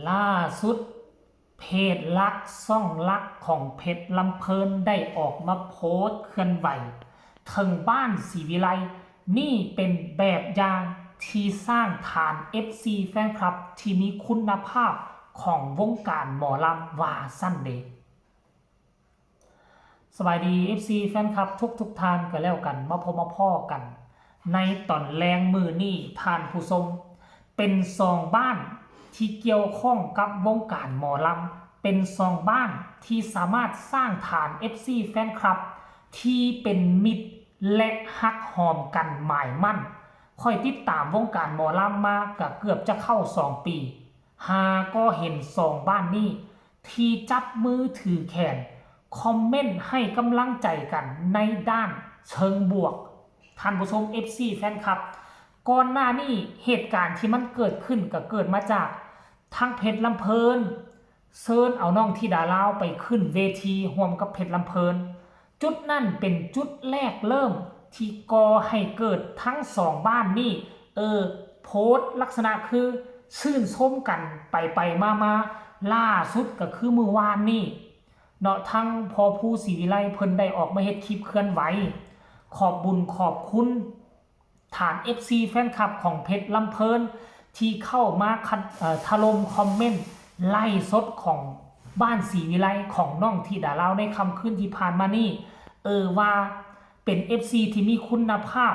ລ່າສຸດ ເພຈຫຼັກ ຊ່ອງຫຼັກຂອງເພັດລຳເພີນ ໄດ້ອອກມາໂພສເຄື່ອນໄຫວເຖິງບ້ານສີວິໄລ. ນີ້ເປັນແບບຢ່າງທີ່ສ້າງຖານເອັຟຊີແຟນຄລັບທີ່ມີຄຸນນະພາບຂອງວົງການໝໍລຳວ່າຊັ້ນເດ. ສະບາຍດີ ເອັຟຊີແຟນຄລັບທຸກໆທ່ານກໍແລ້ວກັນ, ມາພົບມາພໍ້ກັນໃນຕອນແລງມື້ນີ້ທ່ານຜູ້ຊົມ. ເປັນສອງບ້ານທີ່ກ່ຽວຂ້ອງກັບວົງການໝໍລຳ, ເປັນສອງບ້ານທີ່ສາມາດສ້າງຖານເອັຟຊີແຟນຄລັບທີ່ເປັນມິດ ແລະ ຮັກຫອມກັນໝາຍໝັ້ນ. ຂ້ອຍຕິດຕາມວົງການໝໍລຳມາກະເກືອບຈະເຂົ້າສອງປີ, ຫາກໍເຫັນສອງບ້ານນີ້ ທີ່ຈັບມືຖືແຂນ ຄອມເມັນໃຫ້ກຳລັງໃຈກັນໃນດ້ານເຊີງບວກ. ທ່ານຜູ້ຊົມ ເອັຟຊີແຟນຄລັບ, ກ່ອນໜ້ານີ້ເຫດການທີ່ມັນເກີດຂຶ້ນກໍເກີດມາຈາກທາງເພັດລຳເພີນເຊີນເອົານ້ອງທິດາລາວໄປຂຶ້ນເວທີຮ່ວມກັບເພັດລຳເພີນ. ຈຸດນັ້ນເປັນຈຸດແລກເລີ່ມທີ່ກໍ່ໃຫ້ເກີດທັງສອງບ້ານນີ້ ເອີ ໂພສລັກສະນະຄືຊື່ນຊົມກັນໄປໆມາໆ. ລ່າສຸດກໍຄືມື້ວານນີ້ເນາະ, ທາງພໍ່ພູສີວິໄລເພິ່ນໄດ້ອອກມາເຮັດຄລິບເຄື່ອນໄຫວ ຂອບບຸນຂອບຄຸນ ຖານເອັຟຊີແຟນຄລັບຂອງເພັດລຳເພີນ ທີ່ເຂົ້າມາຄັດ ເອີ ຖະຫຼົ່ມຄອມເມັນໄລຟ໌ສົດຂອງບ້ານສີວິໄລຂອງນ້ອງທິດາລາວໃນຄ່ຳຄືນທີ່ຜ່ານມານີ້ ເອີ ວ່າເປັນເອັຟຊີທີ່ມີຄຸນນະພາບ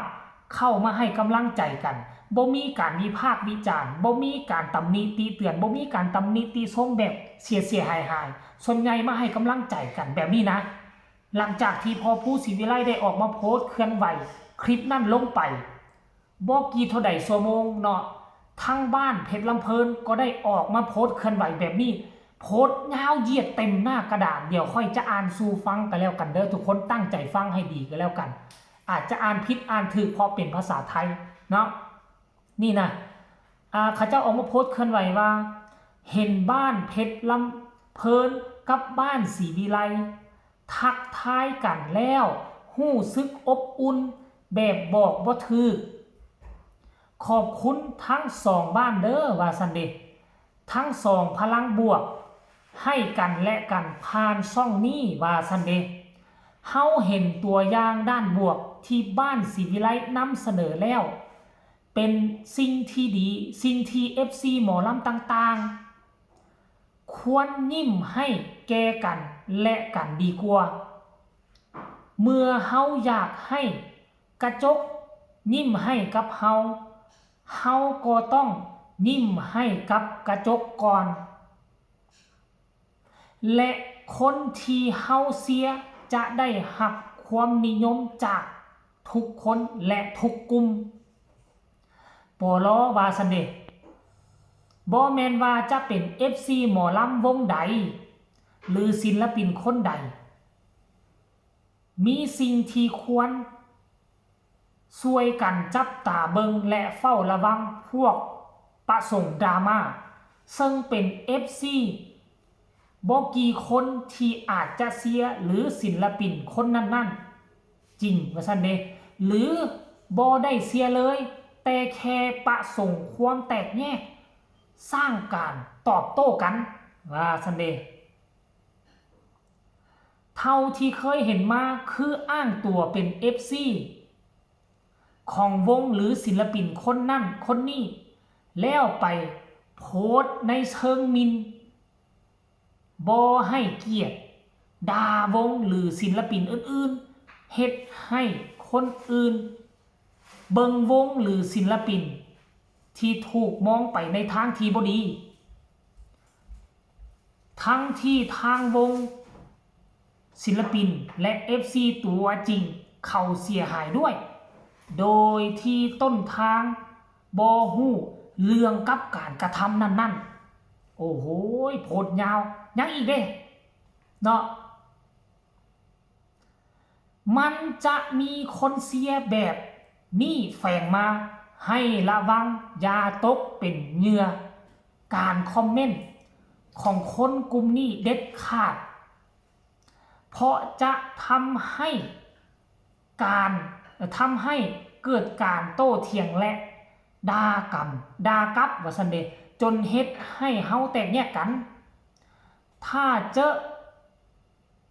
ເຂົ້າມາໃຫ້ກຳລັງໃຈກັນ, ບໍ່ມີການວິພາກວິຈານ, ບໍ່ມີການຕຳໜິຕິເຕືອນ, ບໍ່ມີການຕຳໜິຕິຊົມແບບເສຍໆຫາຍໆ, ສ່ວນໃຫຍ່ມາໃຫ້ກຳລັງໃຈກັນແບບນີ້ນະ. ຫຼັງຈາກທີ່ພໍ່ພູສີວິໄລໄດ້ອອກມາໂພສເຄື່ອນໄຫວຄລິບນັ້ນລົງໄປ ບໍ່ກີ່ເທົ່າໃດຊົ່ວໂມງເນາະ, ທາງບ້ານເພັດລຳເພີນກໍໄດ້ອອກມາໂພສເຄື່ອນໄຫວແບບນີ້, ໂພສຍາວຢຽດເຕັມໜ້າກະດານ. ດຽວຂ້ອຍຈະອ່ານສູ່ຟັງກໍແລ້ວກັນເດີ, ທຸກຄົນຕັ້ງໃຈຟັງໃຫ້ດີກໍແລ້ວກັນ. ອາດຈະອ່ານຜິດອ່ານຖືກເພາະເປັນພາສາໄທເນາະ. ນີ້ນະ ອາ ເຂົາເຈົ້າອອກມາໂພສເຄື່ອນໄຫວວ່າ ເຫັນບ້ານເພັດລຳເພີນກັບບ້ານສີວິໄລ ທັກທາຍກັນແລ້ວຮູ້ສຶກອົບອຸ່ນແບບບອກບໍ່ຖືກ. ຂອບຄຸນທັງສອງບ້ານເດີ ວ່າຊັ້ນເດ. ທັງສອງພະລັງບວກໃຫ້ກັນແລະກັນຜ່ານຊ່ອງນີ້ ວ່າຊັ້ນເດ. ເຮົາເຫັນຕົວຢ່າງດ້ານບວກທີ່ບ້ານສີວິໄລນຳສະເໜີແລ້ວ ເປັນສິ່ງທີ່ດີ, ສິ່ງທີ່ເອັຟຊີໝໍລຳຕ່າງໆ ຄວນຍິ້ມໃຫ້ແກ່ກັນແລະກັນດີກວ່າ. ເມື່ອເຮົາຢາກໃຫ້ກະຈົກຍິ້ມໃຫ້ກັບເຮົາ, ເຮົາກໍຕ້ອງຍິ້ມໃຫ້ກັບກະຈົກກ່ອນ ແລະ ຄົນທີ່ເຮົາເຊຍຈະໄດ້ຮັບຄວາມນິຍົມຈາກທຸກຄົນ ແລະ ທຸກກຸ່ມ. ປໍລໍ ວ່າຊັ້ນເດ. ບໍ່ແມ່ນວ່າຈະເປັນເອັຟຊີໝໍລຳວົງໃດ ຫຼື ສິນລະປິນຄົນໃດ, ມີສິ່ງທີ່ຄວນຊ່ວຍກັນຈັບຕາເບິ່ງ ແລະ ເຝົ້າລະວັງພວກປະສົງດຣາມາ ເຊິ່ງເປັນເອັຟຊີບໍ່ກີ່ຄົນທີ່ອາດຈະເຊຍ ຫຼື ສິນລະປິນຄົນນັ້ນໆຈິງ ວ່າຊັ້ນເດ ຫຼື ບໍ່ໄດ້ເຊຍເລີຍ, ແຕ່ແຄ່ປະສົງຄວາມແຕກແຍກ, ສ້າງການຕອບໂຕ້ກັນ ວ່າຊັ້ນເດ. ເທົ່າທີ່ເຄີຍເຫັນມາ ຄືອ້າງຕົວເປັນເອັຟຊີຂອງວົງ ຫຼື ສິນລະປິນຄົນນັ້ນຄົນນີ້ ແລ້ວໄປໂພສໃນເຊີງໝິ່ນ, ບໍ່ໃຫ້ກຽດ, ດ່າວົງ ຫຼື ສິນລະປິນອື່ນໆ, ເຮັດໃຫ້ຄົນອື່ນເບິ່ງວົງ ຫຼື ສິນລະປິນທີ່ຖືກມອງໄປໃນທາງທີ່ບໍ່ດີ. ທັງທີ່ທາງວົງ, ສິນລະປິນ ແລະ ເອັຟຊີຕົວຈິງເຂົາເສຍຫາຍດ້ວຍ, ໂດຍທີ່ຕົ້ນທາງບໍ່ຮູ້ເລື່ອງກັບການກະທຳນັ້ນໆ. ໂອ້ໂຫ ໂພດຍາວ, ຍັງອີກເດ້ເນາະ. ມັນຈະມີຄົນເຊຍແບບນີ້ແຝງມາ, ໃຫ້ລະວັງຢ່າຕົກເປັນເຫຍື່ອການຄອມເມັນຂອງຄົນກຸ່ມນີ້ເດັດຂາດ, ເພາະຈະທຳໃຫ້ການ, ທຳໃຫ້ເກີດການໂຕ້ຖຽງ ແລະ ດ່າກັນ, ດ່າກັບ ວ່າຊັ້ນເດ. ຈົນເຮັດໃຫ້ເຮົາແຕກແຍກກັນ. ຖ້າເຈີ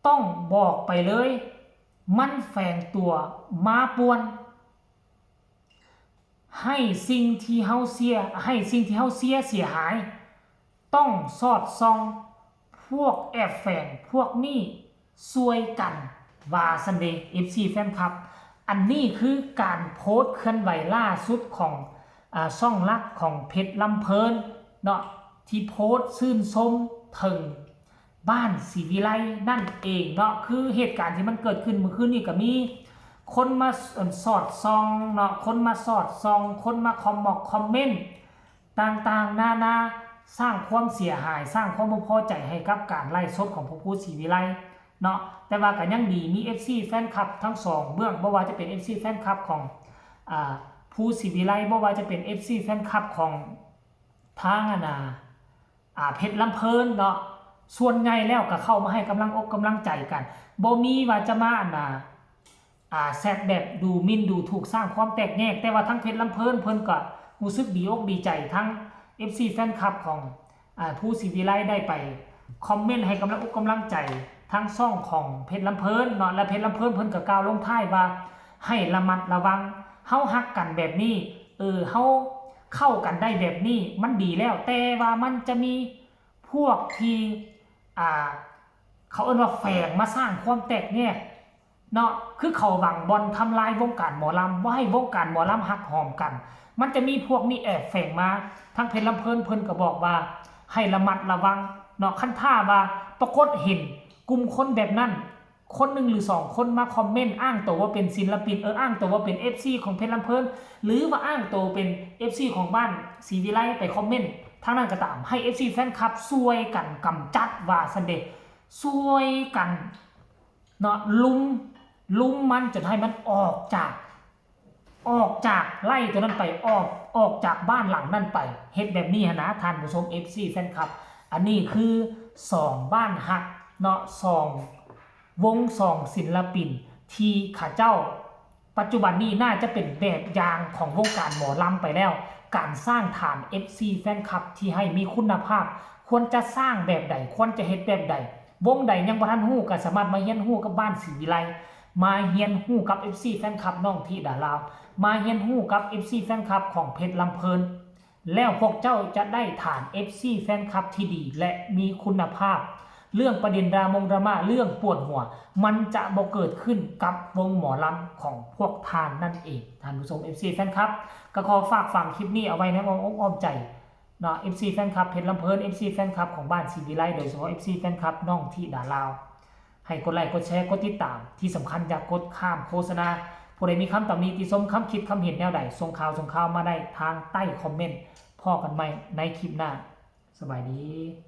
ຕ້ອງບອກໄປເລີຍ, ມັນແຝງຕົວມາປ່ວນ. ໃຫ້ສິ່ງທີ່ເຮົາເສຍ, ໃຫ້ສິ່ງທີ່ເຮົາເສຍເສຍຫາຍ, ຕ້ອງສອດສ່ອງພວກແອບແຝງພວກນີ້ຊ່ວຍກັນ ວ່າຊັ້ນເດ ເອັຟຊີແຟນຄລັບ. ອັນນີ້ຄືການໂພສເຄື່ອນໄຫວລ່າສຸດຂອງ ອາ ຊ່ອງຫຼັກຂອງເພັດລຳເພີນເນາະ ທີ່ໂພສຊື່ນຊົມເຖິງ ບ້ານສີວິໄລນັ້ນເອງເນາະ. ຄືເຫດການທີ່ມັນເກີດຂຶ້ນມື້ຄືນນີ້ ກໍມີຄົນມາ ອັນ ສອດສ່ອງເນາະ, ຄົນມາສອດສ່ອງ, ຄົນມາຄອມມອກຄອມເມັນຕ່າງໆນານາ, ສ້າງຄວາມເສຍຫາຍ, ສ້າງຄວາມບໍ່ພໍໃຈໃຫ້ກັບການໄລຟ໌ສົດຂອງພວກຜູ້ສີວິໄລເນາະ. ແຕ່ວ່າກໍຍັງດີ ມີເອັຟຊີແຟນຄລັບທັງສອງເບື້ອງ, ບໍ່ວ່າຈະເປັນເອັຟຊີແຟນຄລັບຂອງ ອາ ຜູ້ສີວິໄລ, ບໍ່ວ່າຈະເປັນເອັຟຊີແຟນຄລັບຂອງທາງ ອັນນ່າ ອາ ເພັດລຳເພີນເນາະ, ສ່ວນໃຫຍ່ແລ້ວກໍເຂົ້າມາໃຫ້ກຳລັງອົກກຳລັງໃຈກັນ, ບໍ່ມີວ່າຈະມາ ອັນນ່າ ອາ ແຊັດແບບດູໝິ່ນດູຖູກ, ສ້າງຄວາມແຕກແຍກ. ແຕ່ວ່າທາງເພັດລຳເພີນເພິ່ນກໍຮູ້ສຶກດີອົກດີໃຈ, ທັງເອັຟຊີແຟນຄລັບຂອງ ອາ ພູສີວິໄລໄດ້ໄປຄອມເມັນໃຫ້ກຳລັງອົກກຳລັງໃຈທາງຊ່ອງຂອງເພັດລຳເພີນເນາະ, ແລະ ເພັດລຳເພີນເພິ່ນກໍກ່າວລົງທ້າຍວ່າ ໃຫ້ລະມັດລະວັງ, ເຮົາຮັກກັນແບບນີ້ ເອີ ເຮົາເຂົ້າກັນໄດ້ແບບນີ້ ມັນດີແລ້ວ, ແຕ່ວ່າມັນຈະມີພວກທີ່ ອ່າ ເຂົາເອີ້ນວ່າແຝງມາສ້າງຄວາມແຕກແຍກເນາະ, ຄືເຂົາຫວັງບ່ອນທຳລາຍວົງການໝໍລຳ, ບໍ່ໃຫ້ວົງການໝໍລຳຮັກຫອມກັນ. ມັນຈະມີພວກນີ້ແອບແຝງມາ, ທາງເພັດລຳເພີນເພິ່ນກໍບອກວ່າໃຫ້ລະມັດລະວັງເນາະ. ຄັນຖ້າວ່າປາກົດເຫັນກຸ່ມຄົນແບບນັ້ນ ຄົນໜຶ່ງຫຼືສອງຄົນມາຄອມເມັນອ້າງໂຕວ່າເປັນສິນລະປິນ, ເອີ ອ້າງໂຕວ່າເປັນເອັຟຊີຂອງເພັດລຳເພີນ ຫຼືວ່າອ້າງໂຕເປັນເອັຟຊີຂອງບ້ານສີວິໄລໄປຄອມເມັນທາງນັ້ນກໍຕາມ, ໃຫ້ເອັຟຊີແຟນຄລັບຊ່ວຍກັນກຳຈັດວ່າຊັ້ນເດ, ຊ່ວຍກັນເນາະ ລຸມ ລຸມມັນຈົນໃຫ້ມັນອອກຈາກ ອອກຈາກໄລ່ຕົວນັ້ນໄປ, ອອກ ອອກຈາກບ້ານຫຼັງນັ້ນໄປ, ເຮັດແບບນີ້ຫັ້ນນະທ່ານຜູ້ຊົມ ເອັຟຊີແຟນຄລັບ. ອັນນີ້ຄືສອງບ້ານຮັກເນາະ, ສອງວົງ ສອງສິນລະປິນທີ່ເຂົາເຈົ້າ ປັດຈຸບັນນີ້ໜ້າຈະເປັນແບບຢ່າງຂອງວົງການໝໍລຳໄປແລ້ວ. ການສ້າງຖານເອັຟຊີແຟນຄລັບທີ່ໃຫ້ມີຄຸນນະພາບ ຄວນຈະສ້າງແບບໃດ, ຄວນຈະເຮັດແບບໃດ. ວົງໃດຍັງບໍ່ທັນຮູ້ ກໍສາມາດມາຮຽນຮູ້ກັບບ້ານສີວິໄລ, ມາຮຽນຮູ້ກັບເອັຟຊີແຟນຄລັບນ້ອງທິດາລາວ, ມາຮຽນຮູ້ກັບເອັຟຊີແຟນຄລັບຂອງເພັດລຳເພີນ. ແລ້ວພວກເຈົ້າຈະໄດ້ຖານເອັຟຊີແຟນຄລັບທີ່ດີ ແລະ ມີຄຸນນະພາບ. ເລື່ອງປະເດັນດຣາມົງດຣາມາ ເລື່ອງປວດຫົວ ມັນຈະບໍ່ເກີດຂຶ້ນກັບວົງໝໍລຳຂອງພວກທ່ານນັ້ນເອງ. ທ່ານຜູ້ຊົມ ເອັຟຊີແຟນຄລັບ ກໍຂໍຝາກຝັງຄລິບນີ້ເອົາໄວ້ໃນອ້ອມອົກອ້ອມໃຈເນາະ, ເອັຟຊີແຟນຄລັບເພັດລຳເພີນ, ເອັຟຊີແຟນຄລັບຂອງບ້ານສີວິໄລ, ໂດຍສະເພາະເອັຟຊີແຟນຄລັບນ້ອງທິດາລາວ. ໃຫ້ກົດໄລກົດແຊ ກົດຕິດຕາມ, ທີ່ສຳຄັນຢ່າກົດຂ້າມໂຄສະນາ. ຜູ້ໃດມີຄຳຕຳນິຕິຊົມ ຄຳຄິດຄຳເຫັນແນວໃດ ສົ່ງຂ່າວ ສົ່ງຂ່າວມາໄດ້ທາງໃຕ້ຄອມເມັນ. ພໍ້ກັນໃໝ່ໃນຄລິບໜ້າ. ສະບາຍດີ.